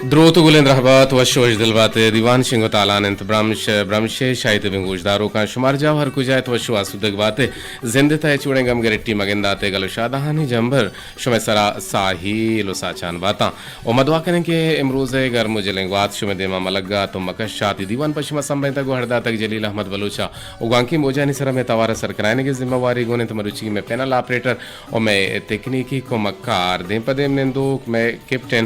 دروت ءُ گلیں درہبات، وش ءُ وشدل بات ئے۔ دیوان شنگ ءُ تالان اِنت۔ برمش، برمش ءِ شاہی تبیں گوشداروکاں، شمار جاہ ءُ ہر کجا ات، وش ءُ آسودگ بات ئے۔ زند ءِ تہ ءَ چوڑیں گم گرٹی مہ گندات ئے، گل ءُ شادہانی جمبر شمئے سرا ساہیل ءُ ساچان باتاں۔ ءُ ما دعا کنیں کہ امروز ءِ گرم ءُ جلیں گوات شمئے دیما مہ لگات ءُ مہ کشات۔ اے دیوان پہ شما سمبھینتگ ءُ ہر داتگ جلیل احمد بلوچ ءَ۔ ءُ گوانکی موجانی سرا مئے توار ءِ سرکنائینگ ءِ ذمہ واری گون اِنت مروچی مئے پینل آپریٹر ءُ مئے تکنیکی کمکار، دیم پہ دیم نندوک مئے کیپٹن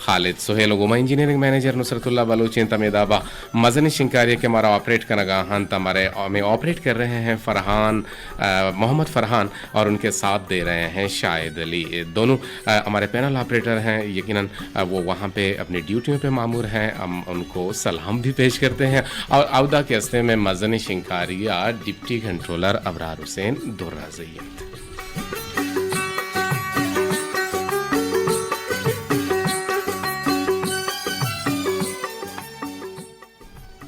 خالد سہیل ءُ گوما انجینئرنگ منیجر نصرت اللہ بلوچ اِنت۔ ہمے دابا مزنیں شنگکاری کہ مارا آپریٹ کنگا اَنت، ہمارے، ہمیں آپریٹ کر رہے ہیں فرحان، آ، محمد فرحان اور ان کے ساتھ دے رہے ہیں شاہد علی۔ دونوں، آ، ہمارے پینل آپریٹر ہیں، یقیناً، آ، وہ وہاں پہ اپنی ڈیوٹیوں پہ مامور ہیں، ہم ان کو سلام بھی پیش کرتے ہیں۔ اور اودا کہ ہستے میں مزنیں شنگکاری آ ڈپٹی کنٹرولر ابرار حسین درازئی اِنت۔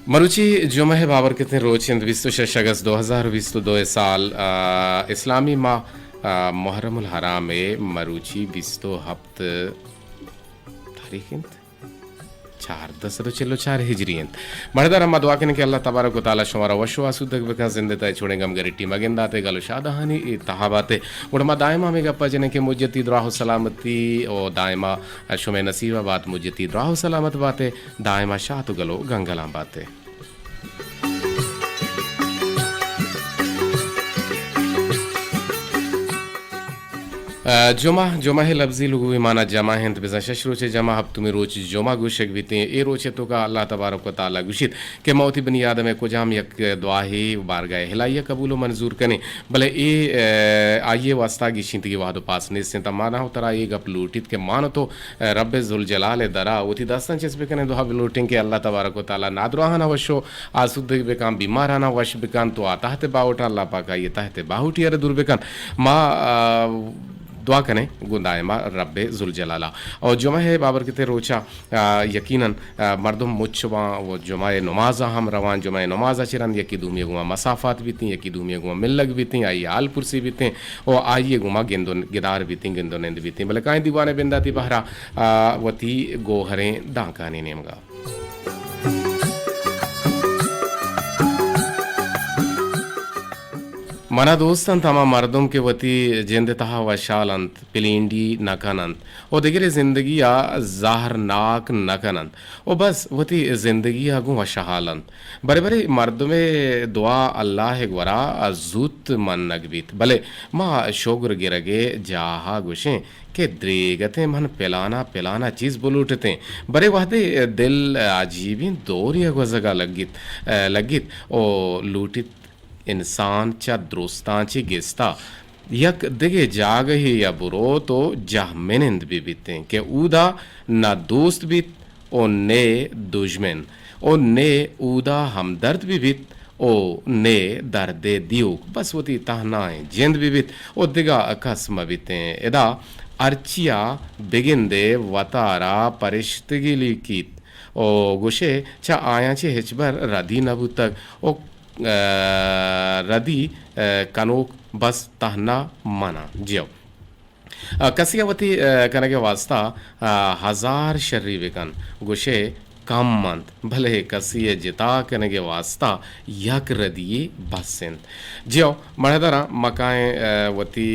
مروچی جمعہ ءِ بابرکتیں روچ اِنت، بیست ءُ شش اگست دو ہزار ءُ بیست ءُ دو ءِ سال، آ، اسلامی ماہ، آ، محرم الحرام ءِ مروچی بیست ءُ ہپت تاریخ اِنت۔ چاردہ سد ءُ چل ءُ چار ہجری اِنت۔ مڑدار، ہما دعا کنیں کہ اللہ تبارک و تعالی شمارا وش ءُ آسودگ بکن، زند ءِ تہ ءَ چوڑیں گم گرٹی مہ گندات ئے، گل ءُ شادہانی اے تہا بات ئے۔ گڑا ما دائما ہمے گپا جنیں کہ مجتی دراہ ءُ سلامتی ءُ دائما شمئے نصیبا بات، مجتی دراہ ءُ سلامت بات ئے، دائما شات ءُ گل ءُ گنگلاں بات ئے۔ آ، جمعہ، جمعہ ءِ لبزی لغوی مانا جمع اِنت، بزاں شش روچے جمع، ہپتمی روچ جمعہ گوشگ بیتیں۔ اے روچ ءِ توکا اللہ تبارک و تعالی گوشیت کہ ما وتی بنی آدم ءِ کجام یک دعاہے بارگاہ الہی ءَ قبول ءُ منظور کنیں، بلے اے، آ، آئی ءِ واسطہ گیشینتگی وہد ءُ پاس نیست اِنت۔ مانا ءُ ترا اے گپ لوٹیت کہ مان ءُ تو، آ، رب ذوالجلال ءِ درا وتی دستاں چست بکنیں، دعا بلوٹیں کہ اللہ تبارک و تعالی نادراہانا وش ءُ آسودگ بکن، بیمارانا وش بکن، تو آ تہت باہوٹ، اللہ پاک آئی تہت باہوٹی ءَ را دور بکن۔ ما، آ، دعا کنیں گوں دائما رب ذوالجلالا۔ اور جمعہ ءِ بابرکتیں روچا، آ، یقیناً، آ، مردم مچ باں ءُ جمعہ ءِ نمازا ہم رواں، جمعہ ءِ نمازا چہ رند یکی دومی ءَ گوما مسافات بیتیں، یکی دومی ءَ گوما ملگ بیتیں، آئی ءِ حال پرسی بیتیں ءُ آئی ءِ گوما گند ءُ گدار بیتیں، گند ءُ نند بیتیں۔ بلے کائیں دیوان ءِ بنداتی بہرا، آ، وتی گوہریں دانکانی نیمگا۔ منا دوست اَنت ہما مردم کہ وتی جند ءِ تہا وشحال اَنت، پلینڈی نہ کن اَنت ءُ دگرے زندگی ءَ زہرناک نہ کن اَنت ءُ بس وتی زندگی ءَ گوں وشحال اَنت۔ برے برے مردم ءِ دعا اللہ ءِ گورا زوت منگ بیت، بلے ما شگر گرگ ءِ جاہ ءَ گوشیں کہ دریگتیں من پلانا پلانا چیز بلوٹتیں، برے وہدے دل عجیبیں دورے ءَ گوزگ ءَ لگیت، لگیت ءُ لوٹیت انسان چہ درستاں چہ گستا یک دگہ جاگہے ءَ بروت ءُ جہمنند بہ بیتیں کہ اودا نہ دوست بیت ءُ نے دژمن ءُ نے اودا ہمدرد بہ بیت ءُ نے دردے دیوک، بس وتی تہنائیں جند بہ بیت ءُ دگہ کس مہ بیتیں۔ ادا ہرچیا بگندے وتارا پرشتگی لیکیت ءُ گوشے چہ آیاں چہ ہچبر ردی نہ بوتگ ءُ، آ، ردی، آ، کنوک بس تہنا من آں۔ جیو۔ آ، کسی ءَ وتی، آ، کنگ ءِ واستا، آ، ہزار شری بکن، گوشے کم انت، بلے کسی ءِ جتا کنگ ءِ واستا یک ردی یے بس انت۔ جیو، مڑداراں، ما کائیں، آ، وتی،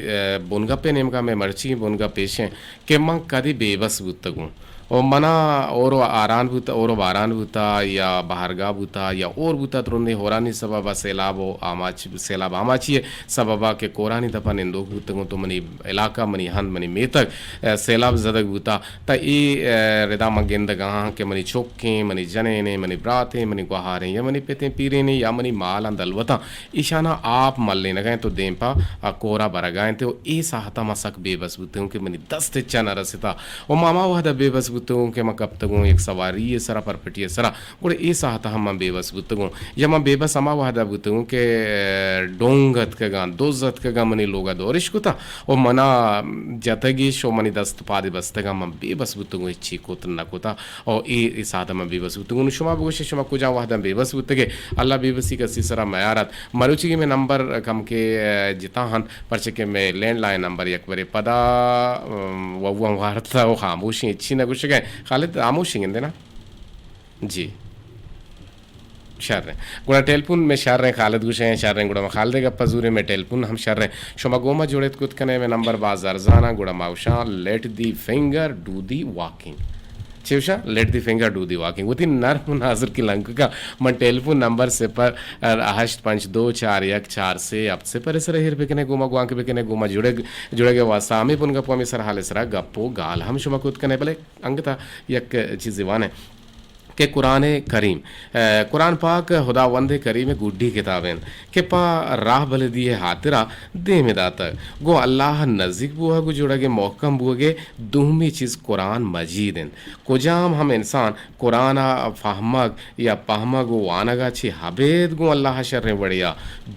آ، بنگپ ءِ نیمگا۔ مئے مرچی بنگپ ایش انت کہ من کدی بے بس بوتگوں۔ ءُ منا ہور ءُ آران بوت، ہور ءُ باران بوتا یا بہرگاہ بوتا یا ہور بوتا، ترندیں ہورانی سبب ءَ سیلاب ءُ آماچ، سیلاب آماچی ءِ سبب ءَ کہ کورانی دپ ءَ نندوک بوتگوں تو منی علاقہ، منی ہند، منی میتگ، آ، سیلاب زدگ بوتا۔ تہ اے، آ، ردا من گندگ ءَ آں کہ منی چکیں، منی جنینیں، منی براتیں، منی گوہاریں یا منی پتیں پیرینیں یا منی مالاں دلوتاں ایشاناں آپ ملینگ ءَ انت ءُ دیم پہ، آ، کور ءَ برگ ءَ انت ءُ اے ساہت ءَ ما سک بے بس بوتگوں کہ منی دست ہچ ءَ نہ رسیت۔ ءُ ما ہما وہد ءَ بے بس بوتگوں کہ ما کپتگوں یک سواری ءِ سرا، پرپٹی ءِ سرا، گڑا اے ساہت ءَ ہم من بے بس بوتگوں۔ یا من بے بس ہما وہد ءَ بوتگوں کہ، آ، ڈونگ اتکگاں، دز اتکگاں، منی لوگ ءَ دورش کتا ءُ منا جتگش ءُ منی دست پاد بستگاں، من بے بس بوتگوں، ہچی کت نہ کتا۔ او اے، اے ساعت ءَ من بے بس بوتگوں۔ نوں شما بگوشے، شما کجام وہداں بے بس بوتگے؟ اللہ بے بسی کسی سرا میارات۔ مروچیگیں مئے نمبر کمکے، آ، جتا ہنت، پرچہ کہ مئے لینڈ لائن نمبر یک برے پدا، آ، ووان وارتا و خاموشیں، ہچی نہ گوشاں۔ خالد ہاموش انت نا؟ جی۔ شریں۔ گڑا ٹیلیفون مئے شریں، خالد گوشیں شریں، گڑا ما خالد ءِ گپ ءَ زوریں، مئے ٹیلیفون ہم شریں۔ شما گوں ما جڑت کت کنے، مئے نمبر باز ارزاناں، گڑا ما گوشاں let the finger do the walking۔ چے گوشاں؟ Let the finger do the walking۔ وتی نرم و نازرکی لنککاں من ٹیلیفون نمبر صفر ہشت پنچ دو چار یک چار سے ہفت صفر ءِ سرا ایر بکنے، گوں ما گوانک بکنے، گوں ما جڑگ، جڑگ ءِ واسطہ ہمے بنگپ و ہمے سرحال ءِ سرا گپ و گال ہم شما کت کنے، بلے انگتا یک چیزے وانیں۔ کہ قرآن کریم، اے، قرآن پاک ہداوند کریم ءِ گڈی کتاب انت کہ پہ راہبلدی ءِ ہاترا دیم داتگ۔ گوں اللہ ءَ نزیک بوہگ و جڑگ ءِ محکم بوہگ ءِ دومی چیز قرآن مجید انت۔ کجام ہم انسان قرآن ءَ فہمگ یا پہمگ و وانگ ءَ چہ ابید گوں اللہ ءَ شریں وڑے ءَ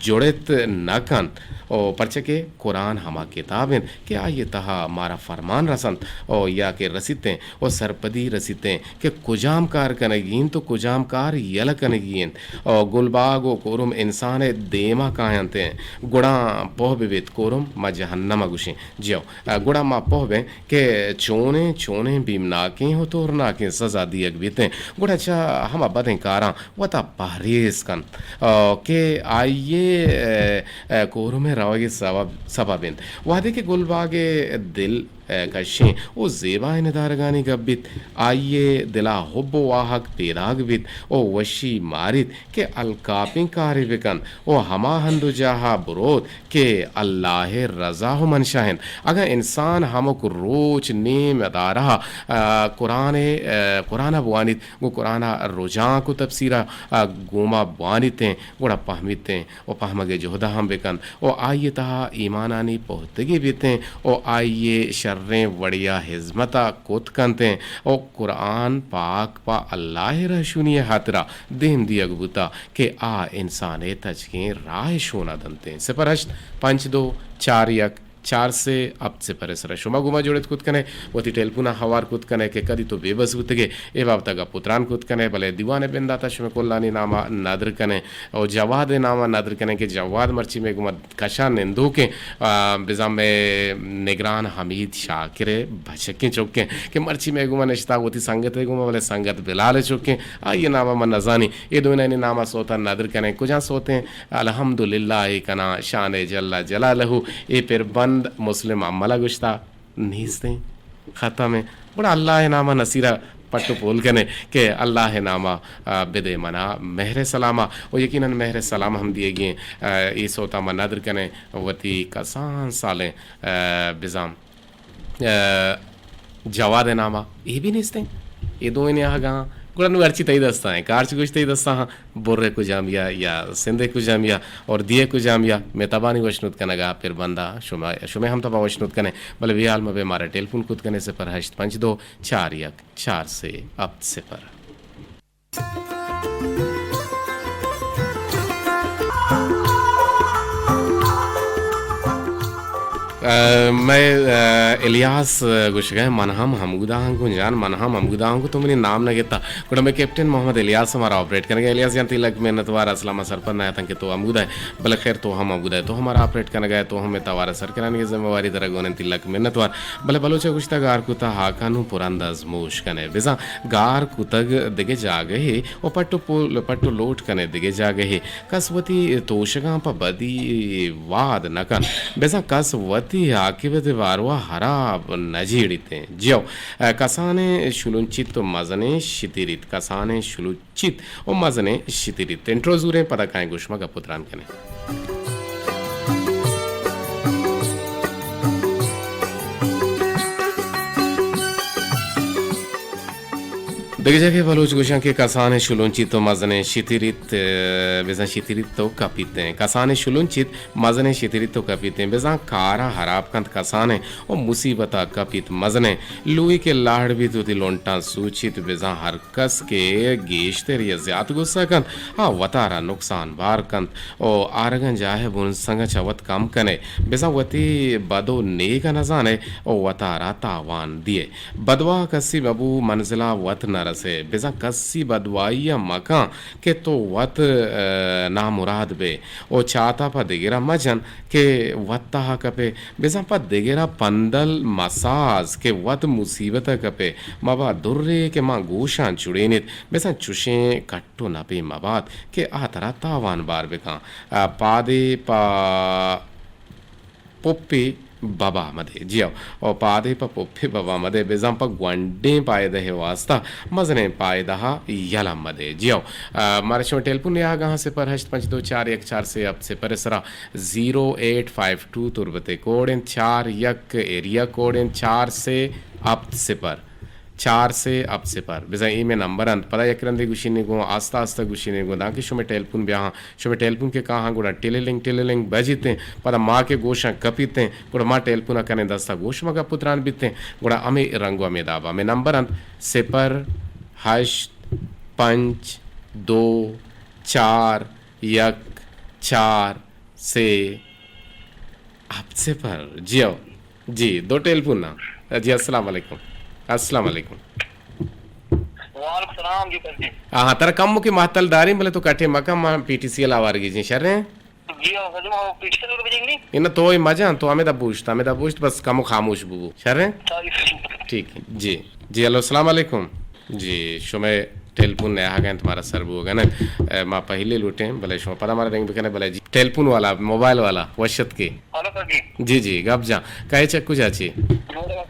جڑت نہ کنت، و پرچا کہ قرآن ہما کتاب انت کہ آئی ءِ تہا مارا فرمان رسنت و یا کہ رسیت انت و سرپدی رسیت انت کہ کجام کار کنگی انت و کجام کار یلہ کنگی انت و گلباگ و کورم انسان ءِ دیما کاینت انت، گڑا پوہ بہ بیت کورم ما جہنم ءَ گوشیں۔ جیو، گڑا ما پوہ بیں کہ چونیں، چونیں بیمناکیں و تورناکیں سزا دیگ بیت انت، گڑا چہ ہما بدیں کاراں وتا پہریز کنت، آ، کہ آئی ءِ، اے، اے، کورم ءَ روگ ءِ سبب، سبب انت۔ وہدے کہ گلباگ ءِ دل، اے، کشیں و زیبائیں ندارگانی گپ بیت، آئی ءِ دل ءَ حب و واہگ پیداگ بیت و وشی ماریت کہ الکاپیں کارے بکنت و ہما ہند و جاہ ءَ بروت کہ اللہ ءِ رضا و منشا انت۔ اگاں انسان ہمک روچ نیم ادارہ ءَ، آ، قرآن ءِ، آ، قرآن ءَ بوانیت، گوں قرآن ءَ رجانک و تفسیر ءَ، آ، گوما بوانیت انت، گڑا پہمیت انت و پہمگ ءِ جہد ءَ ہم بکنت و آئی ءِ تہا ایمانانی پہتگی بیت انت و آئی ءِ شریں وڑے ءَ ہزمت ءَ کت کنت انت و قرآن پاک پہ اللہ ءِ رہشونی ءِ ہاترا دیم دیگ بوتہ کہ آ انسان ءِ تچکیں راہ ءَ شون ءَ دنت انت۔ صفر ہشت پنچ دو چار یک چار سے ہپت صفر ءِ سرا شما گوں ما جڑت کت کنے، وتی ٹیلیفون ءَ ہوار کت کنے کہ کدی تو بے بس بوتگے، اے بابت ءَ گپ و تران کت کنے، بلے دیوان ءِ بندات ءَ شمے کلانی نام ءَ ندر کنے و جواد ءِ نام ءَ ندر کنے کہ جواد مرچی مئے گوما کشان نندوکیں، آ، بزاں مئے نگران حمید شاکر ءِ بچکیں چکیں کہ مرچی مئے گوما نشتہ وتی سنگت ءِ گوما، بلے سنگت بلال ءِ چکیں، آئی ءِ نام ءَ من نزانی۔ اے دوئینانی نام ءَ سوت ءَ ندر کنیں۔ کجا سوتیں؟ الحمدللہ ءَ کناں، شان جل جلالہ، اے پربند مسلم امل ءَ گوشتہ، نیستیں، ختم ایں۔ گڑا اللہ ءِ نام ءَ نصیر ءَ پٹ و پول کنے کہ اللہ ءِ نام ءَ، آ، بدے منا مہر ءِ سلام ءَ، و یقیناً مہر ءِ سلام ہم دیگی ایں۔ آ، اے سوت ءَ ما ندر کنیں وتی کسان سالیں، آ، بزاں آ، جواد ءِ نام ءَ اے بھی نیستیں۔ اے دوئیں نیاہگاں۔ گڑا نوں ہرچی تئی دست ءَ ایں، کارچ گوش تئی دست ءَ ہاں، بر ءِ کجامیا یا سندھ ءِ کجامیا اور دیئے کجامیا، مئے تبانی وشنود کنگ ءَ پر بند ءَ شما، شمئے ہم تبا وشنود کنیں، بلے بے حال مہ بئے، مارا ٹیلیفون کت کنیں صفر ہشت پنچ دو چار یک چار سے ہپت صفر۔ آ، مئے، آ، الیاس گوشگا، من ہم ہمودا ہاں گوں جان، من ہم ہمودا ہاں گوں، تو منی نام نہ گتا۔ گڑا مئے کیپٹن محمد الیاس ہمارا آپریٹ کنگا۔ الیاس جان، تئی لک منت وار، اسلام سرپد نہ اتاں کہ تو ہمودا ئے، بلے خیر تو ہم ہمودا ئے، تو ہمارا آپریٹ کنگا ئے، تو ہم مئے توار سر کنانی ذمہ واری ترا گون انت، تئی لک منت وار۔ بلے بلوچ ءَ گوشتگ، گار کتہ ہاکاں نوں پر انداز موش کن ئے۔ بزاں گار کتگ دگہ جاگہے و پٹ و پول، پٹ و لوٹ کن ئے دگہ جاگہے۔ کس وتی توشگاں پہ بدی واد نہ کنت۔ بزاں کس وتی عاقبت ءِ باروا ہراب نہ جیڑیت انت۔ جیو، کسانیں شلونچیت و مزنیں شتیریت۔ کسانیں شلونچیت و مزنیں شتیریت۔ انٹرو زوریں، پدا کائیں گوں شما گپ و تران کنیں۔ دگہ جاگہے بلوچ گوشاں کہ کسانیں شلونچیت و مزنیں شتیریت، بزاں شتیریت و کپیت انت۔ کسانیں شلونچیت، مزنیں شتیریت و کپیت انت۔ بزاں کاراں ہراب کنت کسانیں و مصیبتا کپیت مزنیں۔ لوئی کہ لہڑ بیت وتی لنٹاں سوچیت، بزاں ہر کس کہ گیشتر یا زیات غصہ کنت، آ وتارا نقصان بار کنت و آرگاں جاہ بنسنگاں چہ وت کم کن ئے، بزاں وتی بد و نیک ءَ نزان ئے و وتارا تاوان دیئے۔ بدواہ کسی مبو، منزلا وت نہ سے، بزاں کسی بدواہی ءَ مکن کہ تو وت، ءَ، نامراد بئے، او چاتا پہ دگرا مجن کہ وت تہا کپئے، بزاں پہ دگرا پندل مساز کہ وت مصیبت ءَ کپئے، مبا درے کہ ماں گوشاں چڑینیت، بزاں چشیں کٹ و نپے مبات کہ آ ترا تاوان بار بکن۔ ءَ، پادے پہ پپے ببا مدے۔ جی ہو۔ او پادے پہ پپے ببا مدے، بزاں پہ گونڈیں پائدہ ءِ واسطہ مزنیں پائدہ ءَ یلہ مدے۔ جی ہو۔ ءَ، مارا شما ٹیلیفون نیاگاں، صفر ہشت پنچ دو چار یک چار سے ہفت صفر ءِ سرا، زیرو ایٹ فائیو ٹو تربت ءِ کوڈ انت، چار یک ایریا کوڈ انت، چار سے ہفت صفر۔ چار سے ہفت صفر۔ بزاں اے مئے نمبر انت۔ پدا یک رندے گوشینے گوں، آستہ آستہ گوشینے گوں، دانکہ شمئے ٹیلیفون بیاہاں۔ شمئے ٹیلیفون کہ کاہاں گڑا ٹللنگ ٹللنگ بجیتیں، پدا ما کہ گوشاں کپیتیں، گڑا ما ٹیلیفون ءَ کنیں دستا گوش ما گپ و تران بیتیں۔ گڑا ہمے رنگ و ہمے دابا۔ مئے نمبر انت صفر ہشت پنچ دو چار یک چار سے ہفت صفر۔ جی ہو۔ جی، دو ٹیلیفون نا۔ جی، السلام علیکم۔ السلام علیکم۔ وعلیکم السلام جی، سر جی۔ ہاں، ہاں، ترا کمو کہ مہتل داریں، بلے تو کٹے مکن، ما پی ٹی سی ءَ آوارگی جیں، شر ایں؟ جی، ہاں، سر جی، ما پی ٹی سی ءَ بجیں گی؟ انا تو اے مجاں، تو ہمیں دا بوشت، ہمیں دا بوشت، بس کمو خاموش بو۔ شر ایں؟ ساری۔ ٹھیک ہے۔ جی۔ جی، ہلو، السلام علیکم۔ جی، شمئے ٹیلیفون نیاہگ انت، مارا سر بوگ ءَ نہ انت۔ اے، ما پہلے لوٹیں، بلے شما پدا مارا رنگ بکنے، بلے جی، ٹیلیفون والا، موبائل والا، وش اتکے۔ ہلو سر جی۔ جی، جی، گپ جان۔ کئے چہ کجا چی؟ جوڑے،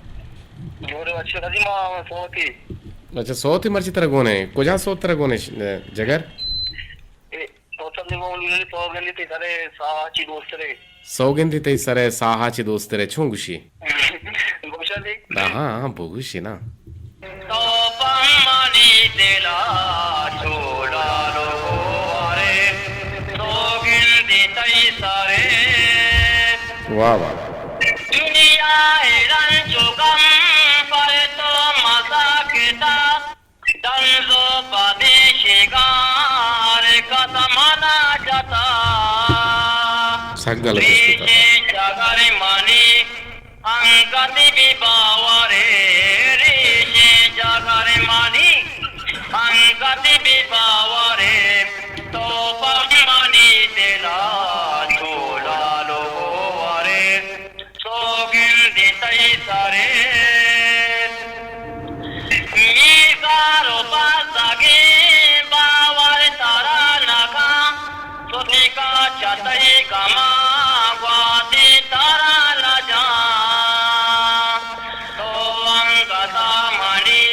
جوڑے اچھے سر جی، ما سوتی۔ اچھا، سوتی مرچی ترا گونے۔ کجا سوت ترا گونے ش-، جگر؟ اے، سوت سر جی، ما سوگندی تئی سرے ساہ چی دوست رے۔ سوگندی تئی سرے ساہ چی دوست رے، چون گوشی؟ بگوشاں جی۔ ہاں، ہاں، بگوشی نا۔ تو پہ منی دل ءَ چو ڈال و گوارے، سوگندی تئی سرے۔ واہ، واہ۔ دنیا ءِ رنج و غم پر تو مزاکتا، دنز و پدیشگار قسم نہ جتا۔ سک گل گوشت تو۔ ریشیں جگر منی انگت بی باورے، ریشیں جگر منی انگت بی باورے، تو پہ منی دل ءَ چو ڈال و گوارے، سوگندی تئی سرے۔ میگار و بزگیں باور ترا نکاں، ستکا چہ تئی گماں گوازی ترا نجاں۔ تو انگتا منی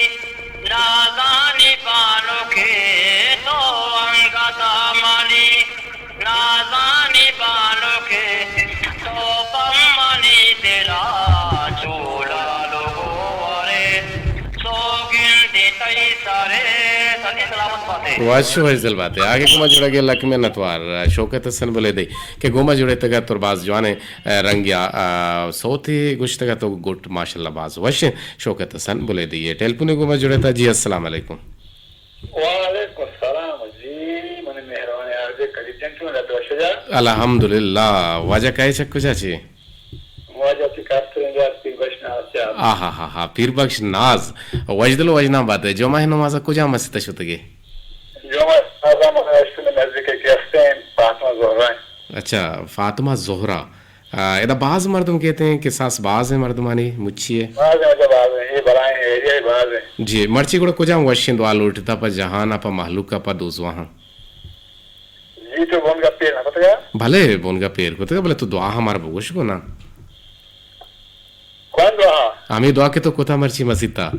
نازانی بانکے، تو انگتا منی نازانی بانکے، تو پہ منی دل ءَ چو ڈال و گوارے، سوگندی تئی سرے۔ سر جی سلامت باتے۔ وش وش دل باتے۔ آگے گوما جڑگ ءِ لک منتوار۔ شوکت حسن بلیدی کہ گوما جڑتگ ات، تو باز جوانیں، اے، رنگ یا، آ، سوتے گوشتگ ات، تو گٹ ماشاءاللہ باز وش ایں۔ شوکت حسن بلیدی ءِ ٹیلیفون گوما جڑتا۔ جی، السلام علیکم۔ وعلیکم السلام جی، منی مہروانیں آر جے قدیر جان، چون ات، وش ات؟ الحمدللہ۔ واجہ کئے چہ کجا چی؟ واجہ چہ کستریں جات پیر بخش ناز چہ۔ آہا ہا ہا، پیر بخش ناز۔ وشدل و وشنام باتے۔ جمعہ نماز کجا مسجد شتگے؟ جمعہ نماز ہم اشکن نزدیک کہ استیں فاطمہ زہرا۔ اچھا، فاطمہ زہرا۔ آ، ادا باز مردم کیت ایں، کساس باز ایں مردمانی، مچی اے۔ باز ایں، ادا باز ایں، اے بلاہیں ایریا اے، باز ایں۔ جی، مرچی گڑا کجام وشیں دعا لوٹتا پہ جہان ءَ، پہ مہلوک ءَ، پہ دوزواہاں؟ جی، تو بونگا پیر نہ کتگا؟ بلے، بونگا پیر کتگا، بلے تو دعا ہمارا بگوش گو نا۔ کون دعا؟ ہمیں دعا کہ تو کتا مرچی مسیتا۔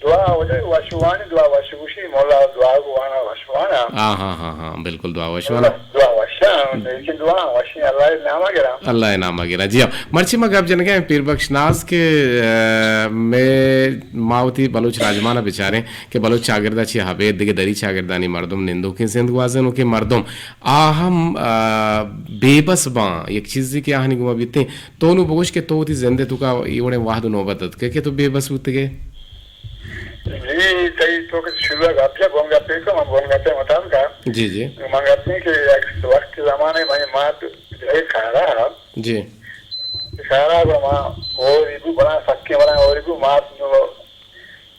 دعا وجہ وشوانی دعا وش گوشی، مولا دعا گوانا وشوانا۔ ہاں، ہاں، ہاں، ہاں، بالکل دعا وشوانا۔ دعا وشاں، لیکن دعا وشی اللہ نام گرا۔ اللہ نام گرا۔ جی ہاں، مرچی ما گپ جنگے پیر بخش ناز کہ، آ، میں ما وتی بلوچ راجمانا بچاریں کہ بلوچ چاگردا چی ہبے، دگہ دری چاگردانی مردم، نندوکیں زند گوازینوکیں مردم، آ ہم، آ، بے بس باں، یک چیزے کہ آہانی گوما بیتیں، تو نوں بگوش کہ تو وتی زند ءِ توکا اے وڑیں وہد و نوبت اتکے کہ تو بے بس بوتگے؟ جی، تئی تو کہ شروع ءَ گپ جا، گوں گپے کہ من گوں گپے مطابق۔ جی، جی۔ من گپے کہ یک وقت زمانے منی مات جائے سارا۔ جی۔ سارا گڑا ما اوری بو، بڑا سکے بڑا اوری بو، مات نو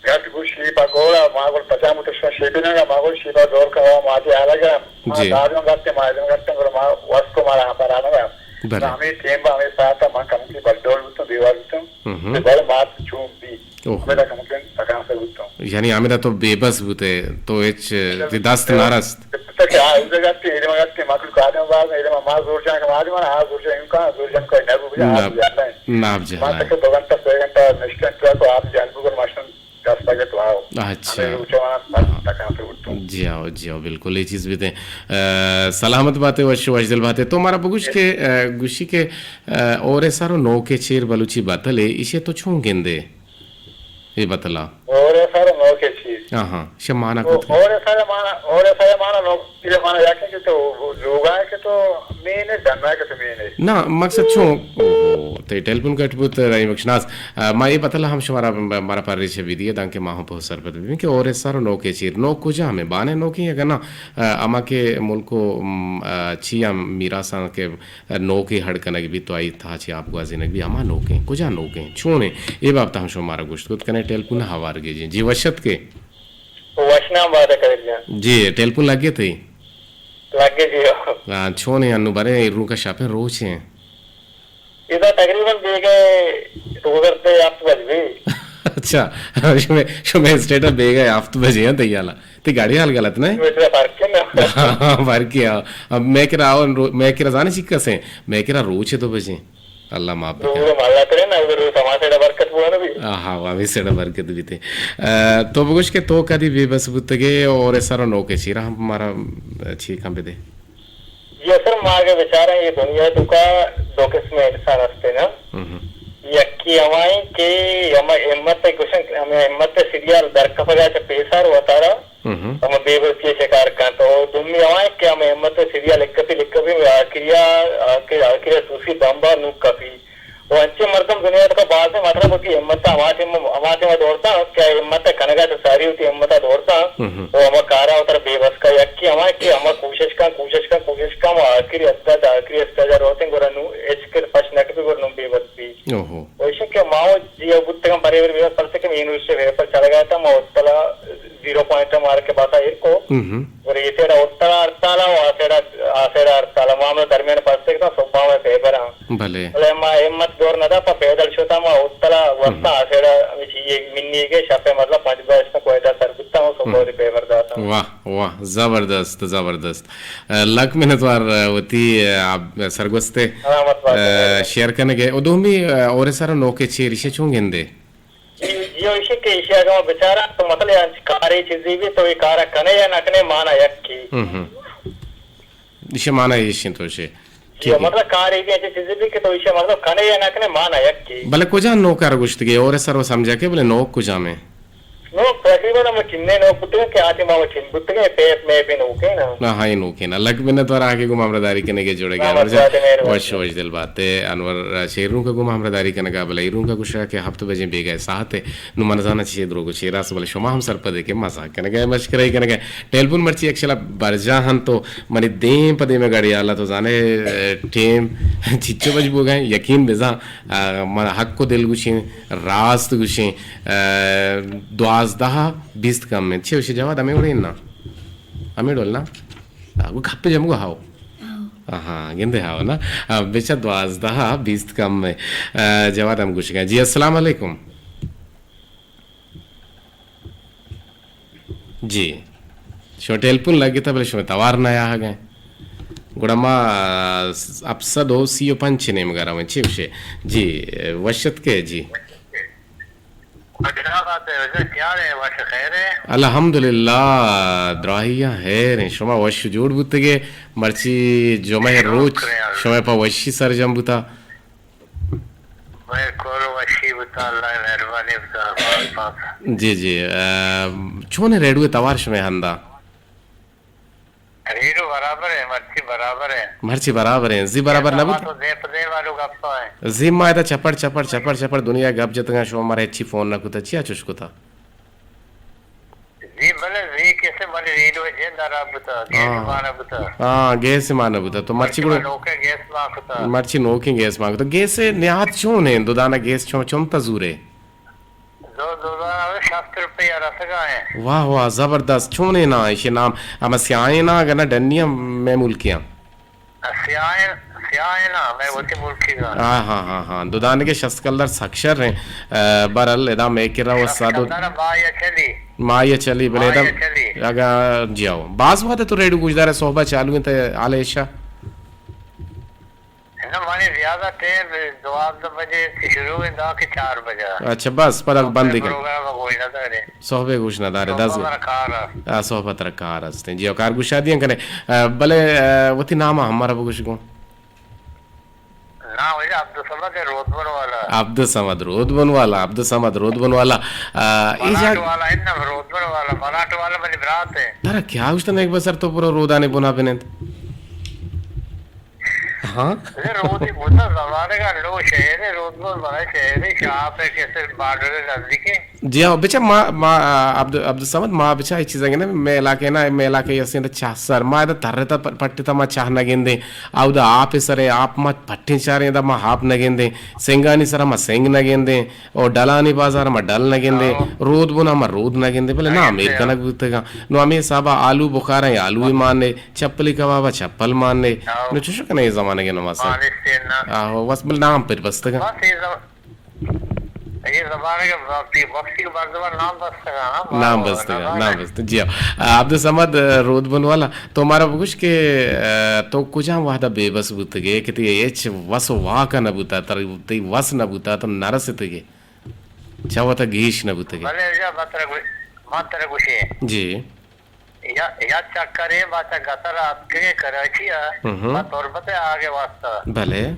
گٹ گوشی پا گولا، ما گل پجام تو شیپی نگا، ما گل شیپا دور کا، ما تی آلگا، ما جی۔ دادم گتے، ما دادم گتے، گل ما واسکو مارا ہمارا نگا۔ بلے۔ ہمیں ٹیم با، ہمیں ساعت ما کم کی بل ڈول بوتوں، دیوار بوتوں۔ ہم۔ بل ما چون بی۔ اوہ۔ ہمیں کم کی تکان سے بوتوں۔ یعنی ہمیں تو بے بس بوتے، تو ہچ تی دست نہ رست۔ تک آ جگہ تے، ایرے مگتے، مخلوق آدم باز، ایرے ما زور جان کا آدم، آ زور جان کا، زور جان کا نہ بوجا، آ نہ، جان نہ۔ نہ جان۔ ما تک دو گھنٹہ، سے گھنٹہ نشتن تو آپ جان بگل ماشن۔ دست پاگت واو۔ اچھا۔ ہمیں روچوانا ہاں۔ تکان سے اٹھوں۔ جی ہاں، جی ہاں، بالکل، یہ چیز بھی تھے۔ آ، سلامت بات ہے، وش، وش دل بات ہے۔ تو ہمارا بگوش کہ، آ، گوشی کہ، آ، اور سارو نوکے چیر بلوچی بتل ہے، اسے تو چون گندے؟ یہ بتلا۔ اور سارو نوکے چیر۔ ہاں ہاں، شے مانا تو کت کے؟ اور سارے مانا، اور سارے مانا نوکے چیر مانا یا کہ تو لوگا ہے کہ تو مین ہے، ڈنا ہے کہ تو مین ہے۔ نا، مقصد چون، اوہو، تے ٹیلیفون کٹ بوت، رحیم بخش ناز۔ آ، ما اے بتل ہم شمارا، مارا پر ریچ بی دیئے، دانکہ ما ہم پہ سرپد ببیں کہ اور سر نوکے چیر، نوک کجا ہمیں، بانے نوکیں یا نہ، آ، اما کہ ملک و، م، آ، چی ہم میراثاں کہ نوکے ہڑ کنگ بیت تو آئی تہا چی آپ گوازینگ بی، ہما نوکیں، کجا نوکیں، چونیں، اے بابت ہم شما مارا گوشت کت کنے، ٹیلیفون ہوار گیجیں۔ جی وشت کے؟ وشنام بات ہے قدیر جان۔ جی، ٹیلیفون لگے تھے؟ لگے جی۔ ہاں، چونیں انو برے، روکا شاپیں روچیں۔ ادا تقریباً بیگہ روزر تے ہفت بج بی۔ اچھا، شمے، شمے اسٹیٹس بیگہ ہفت بجے ہیں تیالا۔ تی گاڑی حال غلط نہیں؟ متر فرق ہے نا۔ ہاں، فرق ہے۔ اب میں کرا، میں کرا زانے چی کسے؟ میں کرا روچ ہے دو بجے۔ اللہ معاف بکن۔ روز مالا کرے نا، ادھر روز ہما سیڑا برکت بوانا بھی۔ آہا، واہ، ہمیں سیڑا برکت بھی تھے۔ آ، تو بگوش کہ تو کدی بے بس بوتگے اور سر نوکے چیرا ہم ہمارا، آ، چی کم بدے۔ جی سر، ما اگہ بچاراں اے دنیا توکا دو قسم انسان ہستے نا۔ ہم۔ یکی ہمائیں کہ ہما ہمت گوشن، ہما ہمت سریال در کپگا چہ پیسر وتارا ہم۔ ہما بے بسی شکار کنت۔ اور دومی ہمائیں کہ ہما ہمت سریال لکپی لکپی آخریا، آخر، آخریا توسی بمبا نو کپی۔ و انچیں مردم دنیا تکا بازیں، مطلب وتی ہمت ہما ٹیم، ہما ٹیم دورتا کہ ہمت کنگا چہ ساری وتی ہمت دورتا۔ ہم۔ و ہما کارا وتر بے بس کا، یکی ہما کہ ہما کوشش کن، کوشش کن، کوشش کن، و آخری ہفتہ تا آخری ہفتہ جا روتیں گورا نو ہچ کر پش نہ کپی گورا نو بے بس بی۔ اوہو۔ و ایشی کہ ماو جی او بوتگاں برے برے بے بس پرسے کہ مین روش سے بے پر چلگا تا ما اتلا زیرو پوائنٹ مار کے باسا ایر کو۔ ہم۔ اور یہ سیڑا اتلا ہڑتالا و آ سیڑا، آ سیڑا ہڑتالا۔ ما ہمیں درمیان پرسے کہ صبح میں پیپر ہاں۔ بلے۔ بلے ما ہمت دور نہ دا، پہ پیدل شتا ما اتلا وستا ہم۔ آ سیڑا ہمیں چیئے منی کے شپے مطلب پنج بجے تک کوئٹہ سر بوتا ہوں، صبح ہم۔ وتی پیپر داتا ہوں۔ واہ، واہ، زبردست، زبردست۔ آ، لک منتوار، آ، وتی، آ، آپ سرگوستے، سلامت بات۔ آ، شیئر کنگے۔ او دومی، آ، اور سر نوکے چیر ایشی چون گندے؟ جی، جی، ایشی کہ ایشی اگاں ما بچاراں تو مطلب انچ کارے چیزی بھی تو یہ کارا کنے یا نہ کنے مانا یک کی۔ ہم ہم۔ ایشی مانا ایشی تو شے۔ جی، ٹھیک ہے۔ مطلب کارے بھی انچ چیزی بھی کہ تو ایشی مطلب کنے یا نہ کنے مانا یک کی۔ بلے کجا نوکار گوشتگے اور سر و سمجھا کے بلے نوک کجا میں؟ نوک تقریباً ہم چنے نوک بوتگے کہ آتے ما وہ چن بوتگے پیپ میں بھی نوکے نا۔ ہاں، ہاں، یہ نوکے نا۔ لک منت وار آگے گم ہمراہ داری کنے کے جوڑے گیا۔ سلامت بات ہے، مہربانی۔ وش وش دل بات ہے۔ انور شیروں کا گم ہمراہ داری کنگا بلے ایروں کا گوشا کہ ہفت بجے بیگا ساعت ہے۔ نو من زاناں چیزے دروگ و چے راست، بلے شما ہم سرپدے کہ مزاک کنگا، مشکرائی کنگا۔ ٹیلیفون مرچی یک شلا برجاہ ہن تو منی دیم پہ دیم گاڑی حالا تو زانے، اے، ٹیم چچو بج بوگا ہیں، یقین بزاں، آ، من حق و دل گوشیں، راست گوشیں، آ، دوازدہ بیست کم انت۔ چے وشے جواد ہمیں وڑیں نا؟ ہمیں ڈول نا؟ آ، گو کھپے جم گو ہاو۔ ہاں، گندے ہاو نا۔ آ، بچا دوازدہ بیست کم ہے۔ آ، جواد ہم گوشگا۔ جی، السلام علیکم۔ جی۔ شما ٹیلیفون لگتا، بلے شما توار نہ آہگ ہیں۔ گڑا ما، آ، ہپت سد و سی و پنچ نیمگا رویں، چی گوشے؟ جی، وشت کے، جی۔ جناب، آپ وش خیر ہیں؟ الحمدللہ، دراہیاں خیر ہیں۔ شما وش جوڑ بوتگے؟ مرچی جمعہ روچ شما پا وشی سرجم بوتا؟ بالکل وشی بوتا، اللہ مہربانی بوتا، باز باز۔ جی، جی، آ، چون ریڈیو توار شما ہندا؟ ریڈیو برابر ہے، مرچی برابر ہے۔ مرچی برابر ہیں، زی برابر نہ بوت؟ تو دیم پہ دیم والو گپا ہے۔ زی ما ادا چپڑ، چپڑ، چپڑ، چپڑ دنیا گپ جتگا، شما مارا ہچی فون نہ کتا، چیا چوش کتا؟ زی بلے زی کسے بلے ریڈیو جند آرا بوتا، گیس ہاں۔ مانا بوتا۔ ہاں، گیس مانا بوتا۔ تو مرچی گڑا نوکے گیس ما کتا۔ مرچی نوکیں گیس ما کتا۔ گیس نیات چون ہیں؟ دو دانا گیس چون، چون تا زورے؟ زور دودان ءَ شست روپیہ رسگا ایں۔ واہ واہ، زبردست۔ چونیں ناں ایشی نام؟ ہما سیاہیں ناں، اگاں نہ ڈنی ہم مئے ملکی آں؟ سیاہیں، سیاہیں ناں، مئے وتی ملکی گا۔ ہاں، ہاں، ہاں، ہاں۔ دودانگے شست کلدار سک شر ایں۔ اے، برحال ادا مئے کرا و شست صد و کلدار ماہ یا چلی۔ ماہ یا چلی، بلے ماہ ادا یا چلی۔ اگاں جی ہو۔ باز وہد تو ریڈیو گوشدار ئے، صحبہ چالو ایں تے حال ایشا؟ نہ، منی زیادہ ٹیم دوازدہ بجے سے شروع ایں، دا کہ چار بجہ۔ اچھا، بس، پدا تو بند کن۔ پروگرام گوش نہ دارے۔ صحبے گوش نہ دارے، صحبہ دز۔ مارا کار است۔ آ، صحبہ ترا کار است۔ جی، کار گوشا دیاں کنے۔ آ، بلے، آ، وتی نام ہمارا بگوش گوں۔ نام ہے عبدالصمد رودبن والا۔ عبدالصمد رودبن والا، عبدالصمد رودبن والا۔ آ، ای ملاٹ جاگ والا ہے نا، رودبن والا، ملاٹ والا منی برات ہے۔ ترا کیا گوشتا نیک بسر تو پورا رودانی بنا بنند؟ ہاں؟ اے رودی بوتا زمانگ ءَ لو شہر ءَ، رودبن بلائیں شہر ءَ، شاپ ءَ کہ صرف بارڈر ءَ نزدیک ہے۔ جی ہاں، بچا ما، ما، آ، عبد-، عبدالصمد، ما بچا اے چیزاں گندیں، مئے علاقہ نا، مئے علاقہ اے اسیں چاہ سر، ما ادا ترتا پ-، پٹتا ما چاہ نہ گندیں، اودا آپ سر ءَ، آپ ما پٹیں چاریں، ادا ما آپ نہ گندیں، سنگانی سر ءَ ما سنگ نہ گندیں، او ڈلانی بازار ءَ ما ڈل نہ گندیں، ہاں۔ رودبن ءَ ما رود نہ گندیں، بلے نہ نام ایر گندیں، کنگ بوتگاں۔ نو ہمے حساب ءَ آلو بخاراں آلو مان نے، چپلی کباب ءَ چپل مان نے۔ ہاں۔ نو چوش کنے اے زمانگ ءَ نماز؟ مان نے سین نا۔ آہو، بس بل نام پر بستگاں۔ بس اے زم-، اے زمانگ ءَ وقتی، وقتی کے مردم نام بستگاں، ہاں، نام بستگاں، نام بستگاں۔ جی ہاں۔ آ، عبدالصمد، آ، رودبن والا، تو مارا بگوش کہ، آ، تو کجام وہد ءَ بے بس بوتگے کہ تئی ہچ وس و واک نہ بوتا، تر-، تئی وس نہ بوتا، تو نہ رستگے؟ چہ وتا گیش نہ بوتگے؟ بلے، اجا ما ترا گوش-، ما ترا گوشیں۔ جی۔ یا، یا چکرے ما چہ گتر ءَ اتکگیں کراچی ءَ، ہم۔ ما تربت ءَ آگے واسطہ۔ بلے۔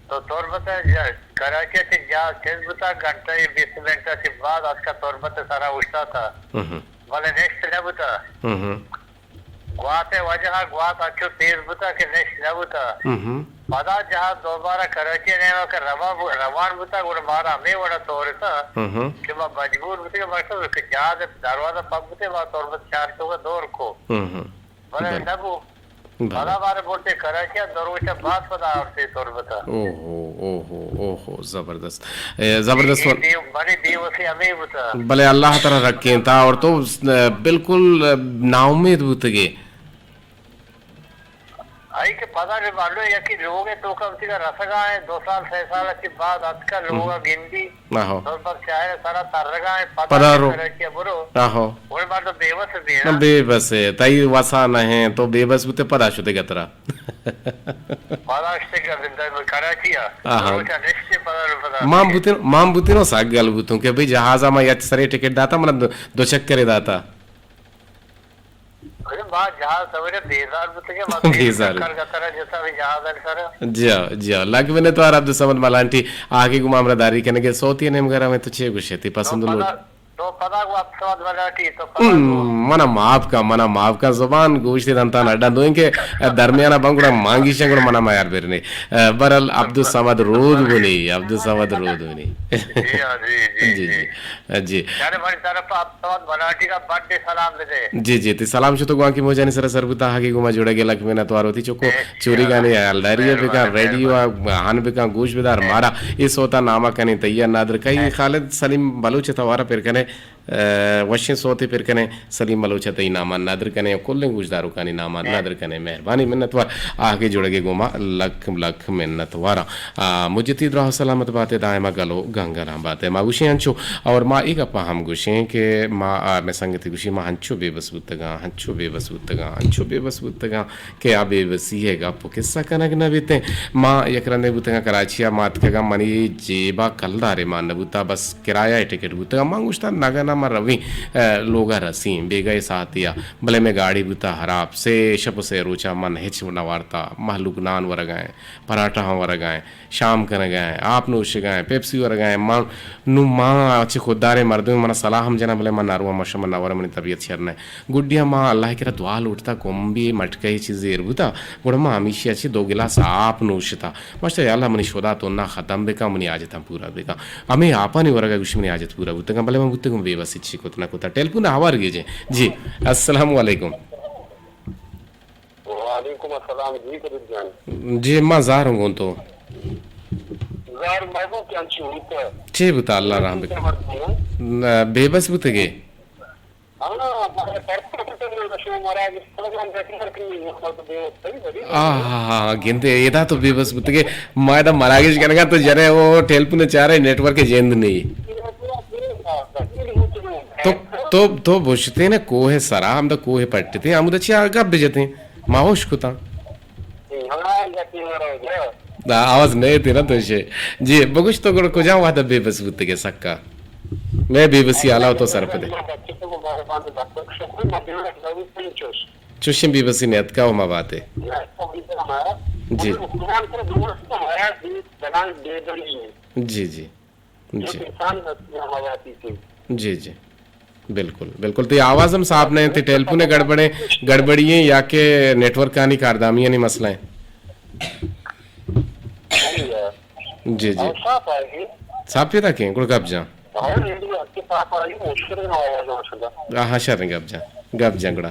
تو تربت ءَ جا-، کراچی ءَ چہ جہاز چست بوتا، گھنٹہ ءَ بیست منٹ ءَ چہ بعد اتکا تربت ءِ سرا اوشتاتا۔ ہم۔ بلے نشت نہ بوتا۔ ہم۔ گوات ءِ وجہ ءَ گوات انچو تیز بوتا کہ نشت نہ بوتا۔ ہم۔ پدا جہاز دوبارہ کراچی ءِ نیمگ ءَ کہ روا بو-، روان بوتا، گڑا مارا ہمے وڑ ءَ تورتا ہم۔ کہ ما مجبور بوتیں کہ مقصد کہ جہاز ءِ دروازہ پچ بوتیں، ما تربت شہر ءِ توکا دور کو۔ ہم۔ بلے بلے۔ نہ بو۔ بلے۔ پدا مارا برتے کراچی ءَ، دو روچ ءَ بعد پدا آورتے تربت ءَ۔ اوہو، اوہو، اوہو، زبردست۔ اے، زبردست اے، ون- اے دیو-، بڑی دیوسی ہمے بوتا۔ بلے اللہ ترا رکینتا اور تو، اے، بالکل، اے، ناامید بوتگے۔ آئی کہ پدا نے معلوم ہے یکی لوگ ءِ توکا وتی رسگا ایں، دو سال، سہ سال ءَ چہ بعد اتکا لوگ ءَ گندی۔ آہو۔ تو بس شاعر سرا ترگا ایں، پدا پدا رو۔ کراچی ءَ برو۔ آہو۔ اور بار تو بے وس بی نا۔ نہ، بے بس ہے، تئی وسا نہ ہیں، تو بے بس بوتے پدا شتے گترا۔ پدا شتے گترا کراچی ءَ۔ آہو۔ روچا نشتے پدا رو پدا۔ مان بوتن، مان بوتن و ساگل بوتن کہ بھئی جہاز ءَ ما یک سرے ٹکٹ داتا، من دو، دو چکرے داتا۔ ارے، ما جہاز سویرے بیزار بوتگیں، ما بیزار۔ چکر گترا جتا بھی جہاز ءِ سر۔ جی ہاں، جی ہاں۔ لک منت وار عبدالصمد ملانٹی، آگے گما ہمراہ داری کنگے۔ صوتی نیمگا رویں تو چے گوشے تئی پسند تو لوٹ؟ پدا، تو پدا گو عبدالصمد ملانٹی، تو پدا گو۔ ہم، منا معاف کا، منا معاف کا، زبان گوشت دنتان اڈا دوئیں کہ درمیانا بنگڑا مانگیشن گڑا منا میار برنے۔ برحال عبدالصمد رودبنی، عبدالصمد رودبنی۔ جی ہاں، جی، جی، جی، جی۔ جی۔ جی۔ یعنی منی طرف ءَ عبدالصمد ملانٹی ءَ بڈ سلام بدے۔ جی، جی، تئی سلام شتو گوانکی موجانی سرا سر بوتا، ہاگی گوما جوڑگے لک منت وار وتی چکو۔ اے، چوریگانی ہیالداری ءَ بکن، مہربانی، ریڈیو ءَ ہن بکن، گوش بدار، مارا اے صوتا نامہ کنے تئی ءَ ندر کئی۔ خالد سلیم بلوچ ءِ توارا پر کنے، اے، وشیں صوتے پر کنے، سلیم بلوچ ءَ تئی ناما ندر کنے، کلیں گوشداروکانی ناما ندر کنے۔ مہربانی منت وار، آگے جوڑگے گوما لک لک منت وار۔ آ، مجتی دراہ سلامت باتے، دائما گل و گنگلاں باتے۔ ما گوشیں انچو، اور ما اے گپا ہم گوشیں کہ ما، آ، مئے سنگتے گوشی، ما انچو بے بس بوتگاں، انچو بے بس بوتگاں، انچو بے بس بوتگاں کہ آ بے بسی ءِ گپ و قصہ کنگ نہ بیتیں۔ ما یک رندے بوتگاں کراچی ءَ، ما اتکگاں، منی جیبا کلدارے مان نہ بوتا، بس کرایہ ءِ ٹکٹ بوتگاں۔ ما گوشتا نگہ نہ، ما رویں، آ، لوگا رسیں، بیگہ ءِ ساعتے ءَ، بلے مئے گاڑی بوتا ہراب، سے شپ و سے روچا من ہچ نہ وارتا، مہلوک نان ورگا ایں۔ پراٹھاں ورگا ایں، شام کنگا ایں، آپ نوشگا ایں، پیپسی ورگا ایں۔ ما، نوں ما چہ خودداریں مردمے، منا سلاہ ہم جناں، بلے ما نہ رواں، ما شما نہ وراں، منی طبیعت شر نہ۔ گڈیا ما اللہ ءِ کرا دعا لوٹتا، کمبے مٹکے چیزے ایر بوتا، گڑا ما ہمیشی ءَ چہ دو گلاس آپ نوشتا۔ ما گوشتا، یا اللہ، منی شدا تو نہ ختم بکن، منی حاجتاں پورا بکن۔ ہمے آپانی ورگا گوشی منی حاجت پورا بوتگاں، بلے ما بوتگوں بے بس، ہچی کت نہ کتا۔ ٹیلیفون ہوار گیجیں۔ جی، السلام علیکم۔ وعلیکم السلام جی قدیر جان۔ جی، ما زار ہوں گوں تو۔ زار مگو کہ انچی ہوتا۔ چے بوتا اللہ رحم بکن۔ نہ، بے بس بوتگے؟ آ، ہاں، ہاں، گندے، ادا تو بے بس بوتگے۔ ما ادا مراگش کنگا تو جنے وہ ٹیلیفون چارے، نیٹ ورک جند نہیں۔ تو، تو، تو بوشتے نا کوہ سرا، ہم دا کوہ پٹتے، ہم دا چیا گپ بجتے، ما ہوش کتا۔ دا آواز نہ تھی نا تو شے۔ جی، بگوش تو گڑا کجا وہدا بے بس بوتگے سکا؟ میں بے بسی آلا تو سرپدے۔ چوشیں بے بسی نیتکا و ما باتے۔ جی۔ جی، جی۔ جی۔ جی، جی۔ بالکل، بالکل۔ تئی آواز ہم صاف نہیں، تئی ٹیلیفون گڑبڑیں، گڑبڑی ہیں یا کہ نیٹ ورک آنی کاردامی آنی مسئلہ ہیں۔ جی، جی۔ صاف پیدا کیں، گڑ گپ جان۔ ہاں، ہاں، شر گپ جان، گپ جان گڑا۔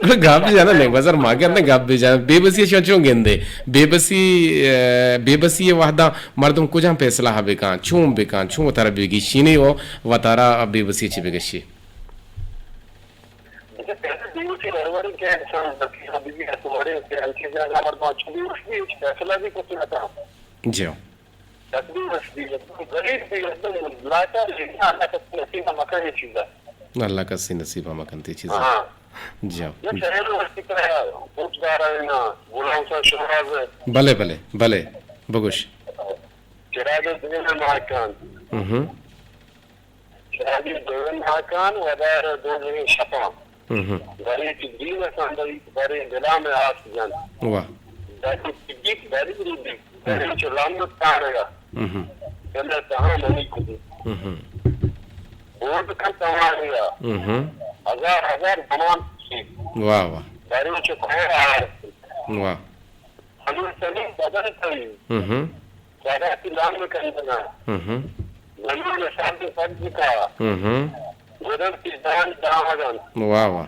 گپ جانا نہیں، بس ما کرنے گپ بھی جانا۔ بے بسی چون، چون گندے؟ بے بسی، اے، بے بسی وہدا مردم کجام فیصلہ بکان، چون بکان، چون وتارا بگیشینی و وتارا بے بسی چی بگشی؟ جی۔ تکلیف است، غریب بھی، لاچار بھی، اللہ کسی نصیب مکن یہ چیزا۔ اللہ کسی نصیب مکن تی چیزا۔ ہاں۔ جی۔ یہ شہر میں اس کی طرح پوچ دار ہے نا، غلام صاحب شہراز ہے۔ بلے، بلے، بلے، بگوش۔ چراغ دین ماکان۔ ہم۔ شادی دوئیں ماکان ودار دوئیں شپاں۔ ہم۔ بری چہ دین سندئی بری دلام آس جن۔ واہ۔ بری چہ گیت بری رودی۔ بری چہ لند تارگا۔ ہم۔ دل تہاں منی کدی۔ ہم۔ بود کن تمانگا۔ ہم۔ ہزار ہزار زمان کشی۔ واہ واہ۔ بری چہ کور آر۔ واہ۔ ہمے سلیم بدن تئی۔ ہم۔ ساداتی لام کندگا۔ ہم۔ زمین سرد سبز کا۔ ہم۔ گدن کی جان دامگن۔ واہ واہ۔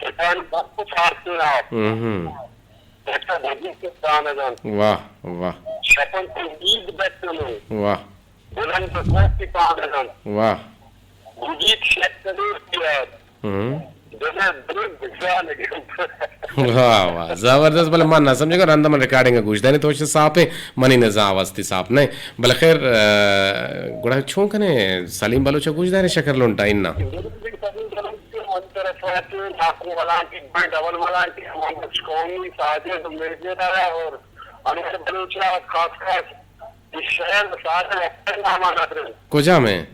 شیطان بخت سارتنا۔ ہم۔ بیٹا بدی کے دانگن۔ واہ واہ۔ شپن تو عید بچنو۔ واہ۔ بلند کوہ کی پانگن۔ واہ۔ گدیک شک دور کیاد۔ ہم۔ واہ واہ، زبردست۔ بلے من نہ سمجھگا، رند من ریکارڈنگ گوش داریں، تو چہ صاف ہے، منی نزا آواز تئی صاف نہیں۔ بلے خیر، آ، گڑا چون کنے سلیم بلوچ گوش داریں شکر لنٹا انا۔ ڈبل ملانٹی، محمد قومی، ساجد، میجر اور انور بلوچ خاص خاص۔ کجام ہے؟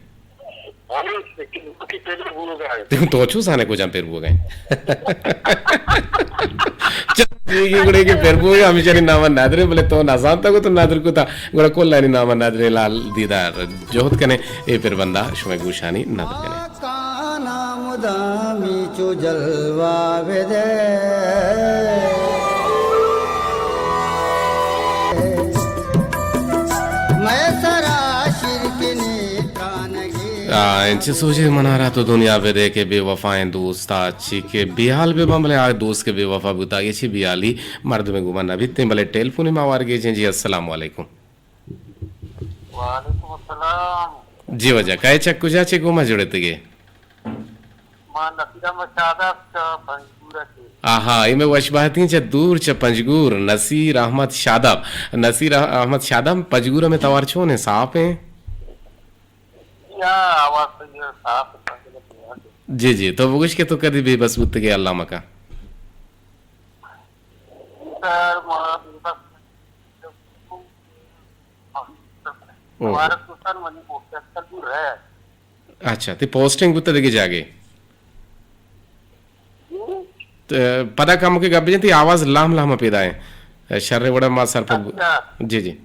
تو چو زانے کجام پیر بوگا ہے؟ چل، ٹھیک ہے، گڑے کہ پیر بوگا، ہمیشہ نی نام نادرے، بلے تو نزانتا کو تو نادر کو تا، گڑا کلانی نام نادرے لال دیدار۔ جہد کنے، اے پیر بندہ، شمے گوشانی نادر کنے۔ کانا مدامی چو جلوہ بدے۔ مئے سرا شرکنی ترانگی۔ آ، انچیں سوجے منارا تو دنیا بدے کہ بے وفائیں دوستا چی کہ بے حال بہ باں، بلے آ دوست کہ بے وفا بوتا، اے چی بے حالی مردمے گوما نہ بیتیں، بلے ٹیلیفونی ما وارگیجیں۔ جی، السلام علیکم۔ وعلیکم السلام۔ جی واجہ، کئے چہ کجا چہ گوما جڑتگے؟ ما نصیر احمد شاداب چہ پنجگور ءَ۔ آہا، اے مئے وش بہتیں چہ دور چہ پنجگور، نصیر احمد شاداب۔ نصیر اح-، احمد شاداب، پنجگور ءَ مئے توار چون ایں، صاف ایں؟ یا آواز تو یہ صاف ہے۔ جی جی، تو بگوش کہ تو کدی بے بس بوتگے اللہ مکا۔ سر، ما بے بس اوہ۔ اچھا، تئی پوسٹنگ بوتہ دگہ جاگے؟ ت-، پدا کمکے گپ بجن، تئی آواز لام لام پیدا ایں۔ شر وڑا ما سرپد بو-، اچھا۔ جی، جی۔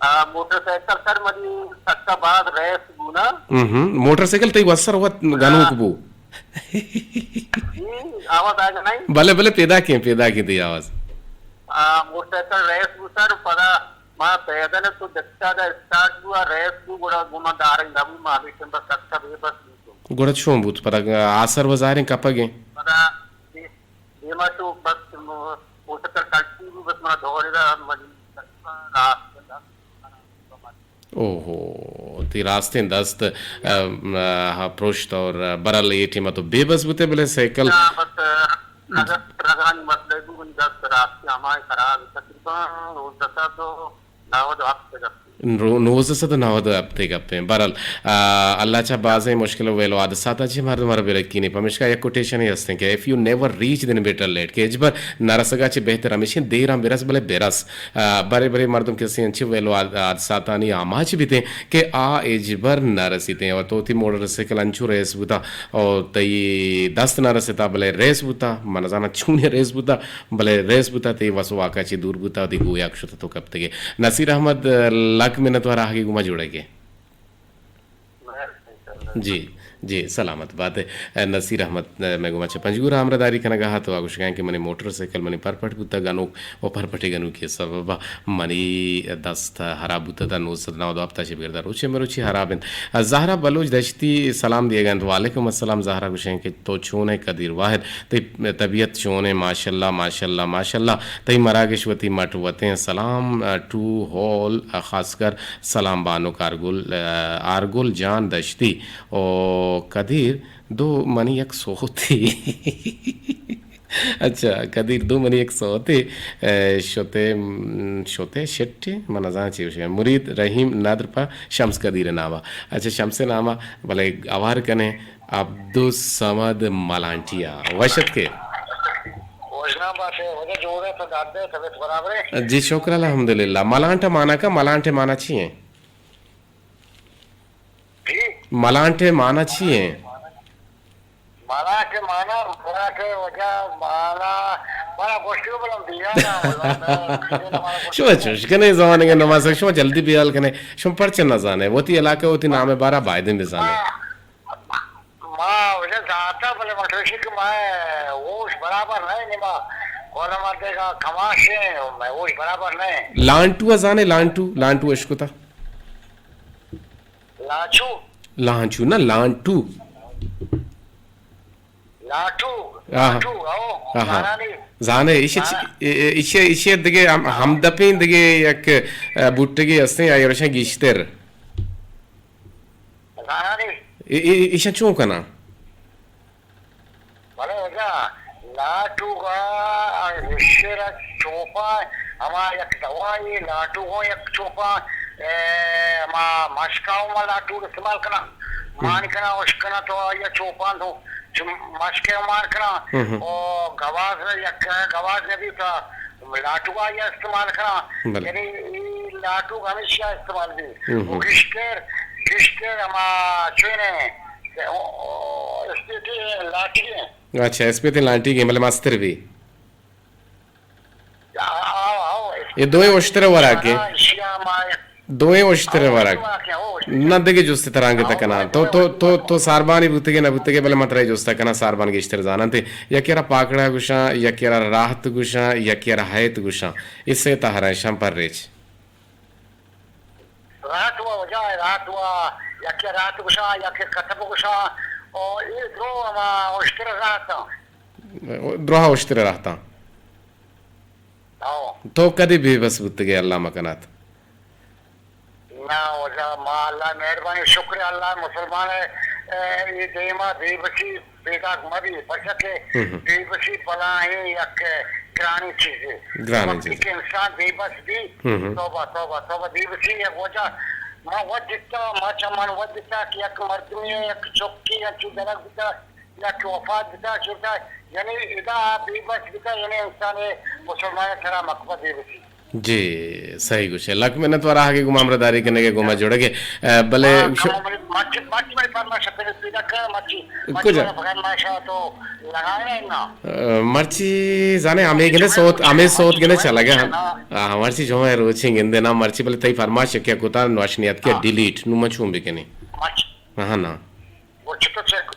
آ، موٹر سائیکل سر منی سکا باز ریس بو نا۔ ہم، ہم۔ موٹر سائیکل تئی وسر وت گنوک بو۔ ہم، آواز آگا نہیں؟ بلے، بلے، پیدا کیں، پیدا کیں تئی آواز۔ آ، موٹر سائیکل ریس بو سر، پدا ما پیدل تو دکتا دا اسٹارٹ بو، آ ریس بو، گڑا گما دارگ نبو، ما ہمیشن بس دکتا بے بس بو۔ گڑا چون بوت؟ پدا آسر و ظاہریں کپگیں۔ پدا دے-، دیما تو بس موٹر سائیکل کلٹی بو، بس ما دوڑے دا، منی راست دا۔ اوہو، تئی راستیں دست، ام، آ، پرشت اور، آ، برل اے ٹیم تو بے بس بوتے بلے سائیکل۔ ہاں، بس، آ، نظر رگانی مسئلہ بو، من دست راستی ہمائے خراب تقریباً نوزدہ سد و نود و ہفت گپ۔ رو-، نوزدہ سد و نود و ہفت گپیں۔ برل، آ، اللہ چا بازیں مشکل و ویل و حادثات چی مردم ہر برکینے۔ پمیشکا یک کوٹیشن ہستیں کہ if you never reach then better late، کہ ہچبر نرسگا چی بہتر ہمیشیں دیراں برس بلے برس۔ آ، برے برے مردم کسے انچیں ویل و حاد-، حادثاتانی آماچ بیتیں کہ آ ہچبر نہ رسیتیں۔ و تو وتی موٹر سائیکل انچو ریس بوتا و تئی دست نہ رسیتا، بلے ریس بوتا، من نزاناں چونیں ریس بوتا، بلے ریس بوتا، تئی وس و واکا چی دور بوتا، وتی گویاک شتا تو کپتگے۔ نصیر احمد، لک منت وار آہگے گوما جوڑے کے۔ جی، جی، سلامت بات۔ نصیر احمد مئے گوما چہ پنجگور ءَ ہمراہداری کنگ ءَ اَت ءُ آ گوشگ ءَ اِنت کہ منی موٹر سائیکل منی پرپٹ بوتگ، گنوک ءُ پرپٹے گنوکی ءِ سبب ءَ منی دست ہراب بوتگ، داں نو سد نود ءُ ہپت ءَ چہ بگر داں روچے مروچی ہراب اِنت۔ زہرا بلوچ دشتی سلام دیگ ءَ اِنت۔ وعلیکم السلام زہرا، گوشیں کہ تو چون ئے قدیر واحد؟ تئی طبیعت چون اِنت؟ ماشاءاللہ، ماشاءاللہ، ماشاءاللہ۔ تئی مراگش وتی مٹ وتیں۔ سلام، آ، ٹو ہال، آ، خاص کر سلام بانک آرگل، آ، آرگل جان دشتی۔ او قدیر دو منی یک سوتے۔ اچھا، قدیر دو منی یک سوتے، آ، شتے، م، شتے شٹے، من نزاناں چی گوشگ۔ مرید رحیم ندر پہ شمس قدیر ناما۔ اچھا، شمس ناما، بلے اوار کنے۔ عبدالصمد ملانٹیا۔ وش اتکے۔ وژنام بات ئے، وجہ جوڑ ئے، تو داد ئے، طبیعت برابر ئے؟ جی شکر الحمدللہ۔ ملانٹ ءِ مانا کا، ملانٹ ءِ مانا چی ایں؟ جی؟ ملانٹ ءِ مانا چی ایں؟ ملانٹ ءِ مانا، ملانٹ ءِ وجہ مانا، مانا گوشتی بلم دیا نا، ملانٹ ءِ مانا گوشتی۔ شما چوش کنے زمانگ ءِ نماسگ، شما جلدی بیال کنے، شما پرچہ نہ زانے، وتی علاقہ وتی نام ءِ بارا بایدیں بزانے۔ ما، ما وجہ زانتا، بلے مطلب ایشی کہ ما ہوش برابر نہ ایں، ما کولا مردے کا کماش ایں، ما ہوش برابر نہ ایں۔ لانٹو ءَ زانے، لانٹو، لانٹو اشکتا؟ لانچو؟ لانچو نہ، لانٹو۔ لانٹو؟ آہا۔ لانٹو، او، آہا۔ زانانی۔ زانے، ایشی چ-، زانا۔ ای-، ای-، ایشی، ایشی دگہ ہم-، ہمدپیں دگہ یک، ا، بوٹگے ہستیں، آئی رشاں گیشتر۔ زانانی۔ ای-، ای-، ایشاں چون کناں؟ بلے واجہ، لاٹوک ءَ اشتر ءَ چوپاں، ہما یک دوائے، لاٹوک ءَ یک چوپاں، اے، ہما مشک ءَ ہم لاٹوک استعمال کناں، مان کناں، اشکناں تو آئی ءَ چوپاں تو چ-، مشک ءَ مان کناں، او گواز یک گواز نہ بیت، لاٹوک ءَ آئی ءَ استعمال کناں۔ بلے۔ یعنی اے لاٹوک ہمیشی ءَ استعمال بی۔ او گیشتر، گیشتر ہما چونے، او، او، اسپیتی لانٹی ایں۔ اچھا، اسپیتی لانٹی ایں، بلے مستر بی۔ آ، آ، آ، اے دوئیں اشتر ءِ وراک ایں۔ ایشی ءَ ما دوئیں اشتر ءِ وراک۔ نہ دگہ جستے ترا انگت کناں۔ تو، تو، تو، تو ساربانی بوتگے نہ بوتگے، بلے من ترا اے جست ءَ کناں، ساربان گیشتر زاننت۔ یکے ءَ را پاکڑا گوشاں، یکے ءَ را راہت گوشاں، یکے ءَ را ہیت گوشاں۔ اے سے تہراں ایشاں پر ریچ۔ راہت وا واجہ، راہت وا، یکے راہت گوشاں، یکے کتب گوشاں، او اے درو ہما اشتر راہتاں۔ دراہ اشتر راہتاں۔ ہو۔ تو کدی بے بس بوتگے، اللہ مکنات؟ نا واجہ، ما اللہ مہربانی، شکر اللہ مسلمان ہے، اے، اے دیما بے بسی پیداک مہ بی، پرچا کہ بے بسی بلاہیں یک گرانیں چیزے۔ گرانیں وقتی چیزے۔ کہ انسان بے بس بی، توبہ، توبہ، توبہ، بے بسی یک وجہ، ما وت دیتا، ما چمان وت دیتا کہ یک مردمی، یک چکی انچو جنگ بیتا، یک وفات بیتا، چوتا، یعنی ادا بے بس بیتا، یعنی انسان مسلمان سرا مکبہ بے بسی۔ جی، صحیح گوشے۔ لک منت وار آہگے گوما ہمراہداری کنگے، گوما جوڑگے۔ اے، بلے ہاں، شو- کم عمر مچ، مچ بڑی فرمائش ہے، پھر پیدا کر، مچی، مچی کجا؟ بڑا فرمائش ہے تو لگائے نا۔ اے، مرچی زانے ہمیں گندے صوت، ہمیں صوت گندے چلا گیا۔ ہاں، مرچی جو ہے روچیں گندے نا مرچی، بلے تئی فرمائش کیا کتا نواشنیات کیا ہاں۔ ڈیلیٹ، نو مچوں بکنی۔ مچ۔ ہاں نا۔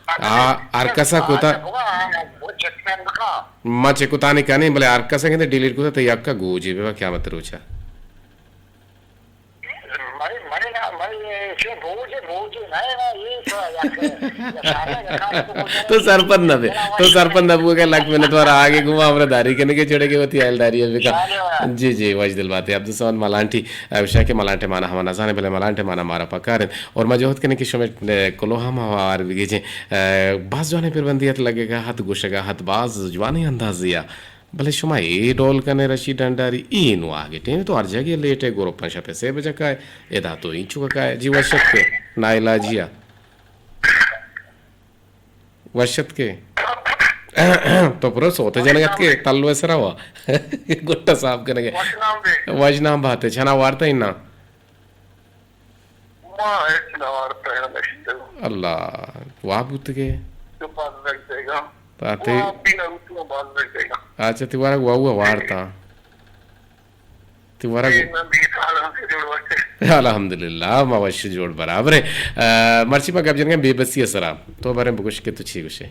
آ، ہر کسا کتا۔ ما چکتانی کنیں، بلے ہر کسا کہتے ڈیلیٹ کتا تو یکا گوجی بے قیامت روچا۔ منی، منی نا، منی چون بوجے، بوجے نہ، نہ، یہ تو یک، یک کارے، یک کارے تو بوجے تو نہ۔ سرپد نہ بے، تو سرپد نہ بوگے، لک منت وار آگے گما ہمرا داری کنے کے چھوڑے کے وتی حیل داری ہے بکا۔ جی، جی، وش دل بات ہے۔ عبدالصمد ملانٹی، ا، گوشا کہ ملانٹے مانا ہما نزانے، بلے ملانٹے مانا مارا پکارن۔ اور ما جہد کنے کہ شمے، ا، کلوہ ہم ہوار بگیجیں۔ ا، باز جوانیں پربندی ات لگے گا، ہت گوشگا ہت باز جوانیں اندازیا۔ بلے شما اے ڈول کنے رشید ڈنڈاری، اے نوں آگے ٹیم تو ہر جگہ لیٹ ہے، گروپ شپ سے بجا کائے، ادا تو اینچو کائے، جی وشت کے، نائلاجیا۔ وشت کے۔ تو پرو سوتے جنگت کے، تلو سرا ہوا۔ گٹا صاف کرنے کے۔ وش نام بات ہے، چھنا وارتا ہی نا۔ ما ہچ نہ وارتہ ء نشتگ۔ اللہ، واب بوتگے؟ تو باز زگ دیگا۔ آتے واب بھی نہ بوتگا، باز زگ دیگا۔ اچھا، تی ورگ واہو وارتا۔ تی ورگ اے، من بھی حال ہم سے جوڑ وقت۔ الحمدللہ، ما وش جوڑ برابر ہیں۔ آ، مرچی ما گپ جنگا بے بسی سرا۔ تو بارے بگوش کہ تو چی گوشے؟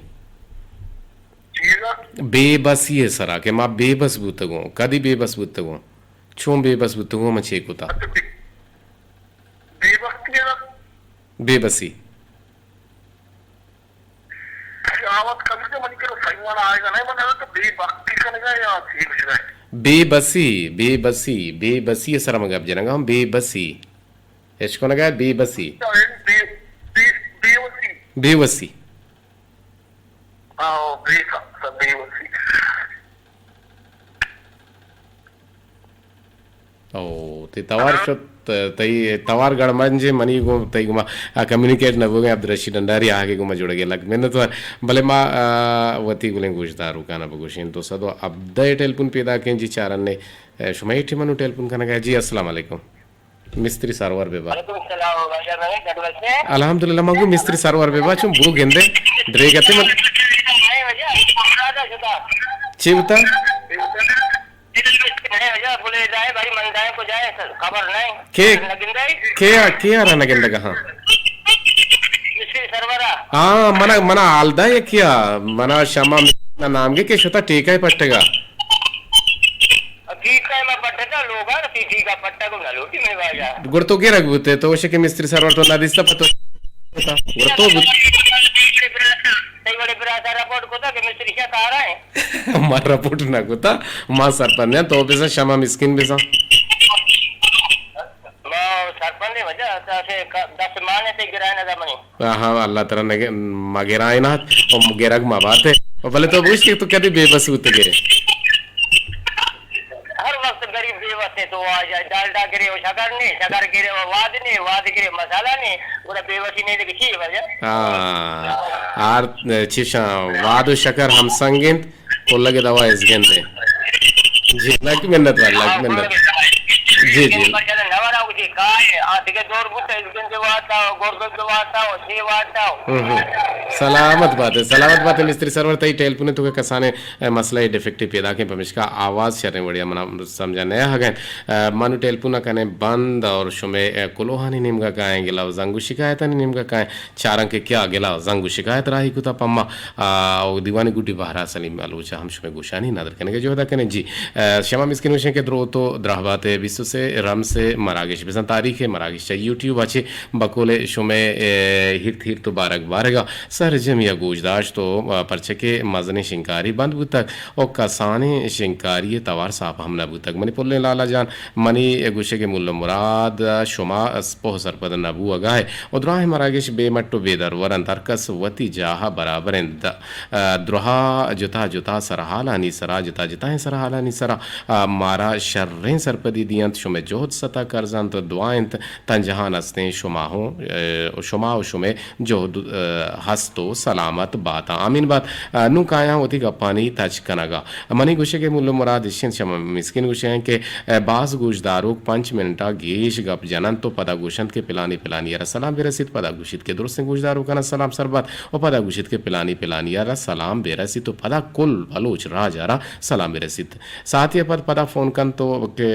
چیزا؟ بے بسی سرا کہ ما بے بس بوتگوں۔ کدی بے بس بوتگوں؟ چون بے بس بوتگوں، من چے کتا؟ اچھا، بے، بے بختی ہے نا؟ بے بسی۔ شاوت کبھی تو منی کرا سنگوانا آئے گا نہیں، من تو بے بختی کنگا یا چی کچھ نہیں۔ بے بسی، بے بسی، بے بسی سرا من گپ جنگا ہم بے بسی۔ اش کنگا بے بسی۔ اچھا، بے، بے، بے وسی۔ بے وسی۔ آؤ، بے کا، بے وسی۔ او، تئی توار شت، تئی توار گڑمنجے منی گوں، تئی گوما، آ، کمیونیکیٹ نہ بوگیں عبدالرشید ڈنڈاری آگے گوما جوڑگے لگ منت وار۔ بلے ما، آ، وتی گلیں گوشداروکانا بگوشیں۔ دو سد و ہبدہ ٹیلیفون پیدا کیں جی چارنے، آ، شما اے ٹیمانو ٹیلیفون کنگا۔ جی، السلام علیکم۔ مستری سرور ببا۔ وعلیکم السلام، واجہ بھائی، گڈ وسے؟ الحمدللہ، من گوں مستری سرور ببا، چون بو گندے، دریگتے من۔ چی بوتا؟ بلے جائے بھائی، من جائے کو جائے، خبر نہیں۔ کے؟ نہ گندے؟ کے آ، کے آ را نہ گندگا، ہاں؟ مستری سرورا۔ ہاں، منا، منا حال دا یہ کیا؟ منا شما نام گے کہ شتا ٹیکہ پٹگا۔ ٹھیک ہے، میں پٹتا لوگا، ٹھیک ہے، پٹتا کو نہ لوٹی میں واجہ۔ گڑ تو گرگ بوتے، تو شکے مستری سرور تو نہ دیستا پتو۔ گڑ تو بوت۔ تئی وڑے برا، تئی وڑے برا سا رپورٹ کو تھا کہ مستری کیا کار ہے؟ ما رپورٹ نہ کو تھا، ما سرپند ہیں، تو بزن شما مسکین بزن۔ ما سرپند ہیں وجہ، تا سے کا، دس مانے تے گرائے نہ دا منی۔ ہاں، اللہ ترا نگ-، مگرائینات و گرگ مباتے۔ و بلے تو بوشت کہ تو کدی بے بس بوتگے۔ ہر وقت غریب بے بس ہے تو آ جائے، ڈالڈا گرے و شکر نے، شکر گرے و واد نے، واد گرے مسالہ نے، گڑا بے بسی نے دیکھ چی ہے وجہ؟ ہاں، ہر چیشاں واد و شکر ہم سنگ انت۔ کلگ دوا ازگندے۔ جی، لک منت وار، لک منت۔ جی، جی۔ ہم، ہم۔ سلامت بات ہے، سلامت بات ہے مستری سرور، تئی ٹیلیفون تو کہ کسانے، اے، مسئلہ ڈیفیکٹ پیدا کیں، پمشکا آواز شریں وڑیا منا سمجھا نیا ہگن۔ اے، منو ٹیلیفون کنے بند اور شمے، اے، کلوہانی نیمگا کائیں گلا و زنگ و شکایتانی نیمگا کائیں۔ چاراں کہ کیا گلا زنگ و شکایت راہی کتا پما، آ، او دیوانی گڈی بہرا سلیم بلوچ ہم شمے گوشانی ندر کنگے جہدا کنیں۔ جی، آ، شما مسکین وشیں کہ دروت و درہبات بیست و سے رمس مراگش بزن تاریخ مراگش چہ یوٹیوب اچے بقول شمے، اے، ہیرت ہیرت و بارگ بارگا سرجمی گوش داشت و، آ، پرچہ کہ مزنیں شنکاری بند بوتگ و کسانیں شنکاری توار ساپ ہم نہ بوتگ۔ منی پلیں لالا جان، منی گوشگ مول مراد، شما پوہ سرپد نہ بوگا ئے و دراہیں مراگش بے مٹ و بے درور انت، ہرکس وتی جاہ ء برابر انت۔ ء، دراہ جتا جتا سرحالانی سرا، جتا جتائیں سرحالانی سرا، ء، مارا شریں سرپدی دینت، شمئے جہد ستا کرز انت، دعا انت تاں جہان ہستیں، شما ہوں، ء، شما و شمئے جہد، ء، ہست و سلامت باتاں۔ آمین بات۔ ء، نوں کایاں وتی گپانی تچک کنگ ء۔ منی گوشگ ء مول ء مراد اش انت، شما مسکین گوشگ ء کہ، ء، باز گوشداروک پنچ منٹ ء گیش گپ جن انت و پدا گوش انت کہ پلانی پلانی ء را سلام بہ رسیت، پدا گوشیت کہ درستیں گوشداروکان ء سلام سر بات و پدا گوشیت کہ پلانی پلانی ء را سلام بہ رسیت و پدا کل بلوچ راج ء را سلام بہ رسیت۔ ساعتے ء پد پدا فون کنت و کہ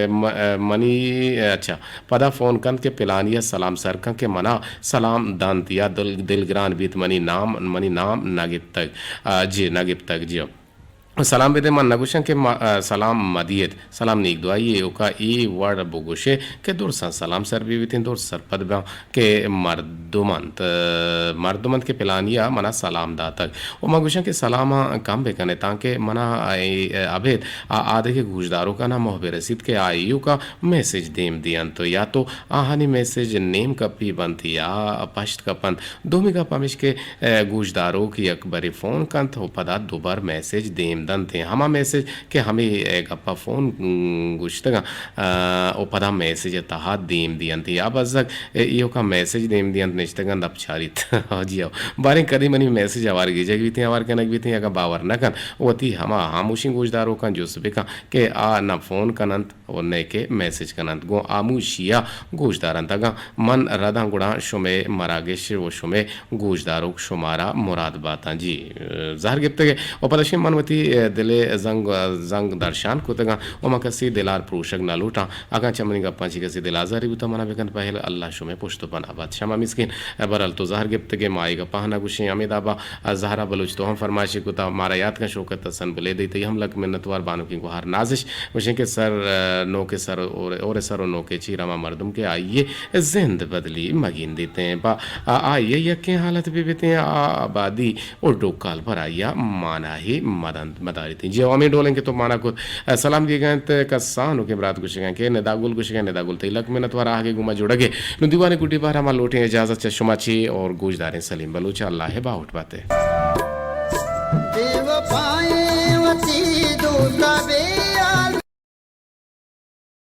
م-، ء، منی، اچھا، پدا فون کنت کہ پلانی ء سلام سر کن کہ منا سلام دنت یا دل، دلگران بیت، منی نام، منی نام نہ گپتگ۔ آ، جی، نہ گپتگ، جی۔ سلام بدے، من نگوشاں کہ ما-، ء، سلام مدیت۔ سلام نیک دعائی ایوکا اے وڑ بگوشے کہ درساں سلام سر بی بیتیں، درس سرپد باں کہ مردم انت، ء، مردم انت کہ پلانی ء منا سلام داتگ۔ و من گوشاں کہ سلاماں کم بکنے تانکہ منا اے ابید آ آدگہ گوشداروکانا موہ برسیت کہ آ ایوکا میسج دیم دینت و یا تو آہانی میسج نیم کپی بنت یا پشت کپنت۔ دومی گپ ہمیش کہ، ء، گوشداروک یک برے فون کنت و پدا دوبر میسج دیم دنت۔ ہما میسج کہ ہمے، ء، گپا فون، م، گوشتگاں، ء، و پدا میسج تہا دیم دینت۔ یا بزگ، ء، ایوکا میسج دیم دینت نشتگاں دپ چاریت۔ جی ہو۔ باریں کدی منی میسج ہوار گیجگ بیتیں، ہوار کنگ بیتیں، اگاں باور نہ کن، وتی ہما ہاموشیں گوشداروکاں جست بکن کہ آ نہ فون کننت، و نئے کہ میسج کننت، گوں ہاموشی ء گوش دارنت۔ اگاں من رداں گڑا شمئے مراگش و شمئے گوش داروک شمارا مراد باتاں۔ جی، زہر گپتگ ئے و پدا شیں من وتی دل ء زنگ، زنگ درشان کتگاں و من کسی دلار پروشگ نہ لوٹاں۔ اگاں چہ منی گپاں چی کسی دلازاری بوتاں منا بکنت پہل۔ اللہ شمئے پشت و پناہ بات۔ شما مسکین، برحال تو زہر گپتگ ئے، ما اے گپاں نہ گوشیں۔ ہمے دابا زہرا بلوچ تو ہم فرمائشے کتا، مارا یات کن شوکت حسن بلیدی، تئی ہم لک منتوار۔ بانکیں گوہار نازش گوشیں کہ سر، ء، نوک سر اور، اور سر و نوک چیر ہما مردم کہ آئی ء زند بدلی مگیندیتیں، پہ آ، آئی ء یکیں حالت بہ بیتیں، آ آبادی و ڈوکال پر آئی ء ماناہی مدنت مداریتیں۔ جی ہمیں ڈولیں کہ تو مانا کت۔ ء، سلام دیگا انت کسانوکیں برات گوشگاں کہ ندا گل گوشگاں، ندا گل تئی لک منتوار آہگے گوما جوڑگے۔ نوں دیوان گڈی بار ہما لوٹیں اجازت چہ شما چی اور گوشداریں سلیم بلوچ۔ اللہ باہوٹ باتے۔ بے وفائیں وتی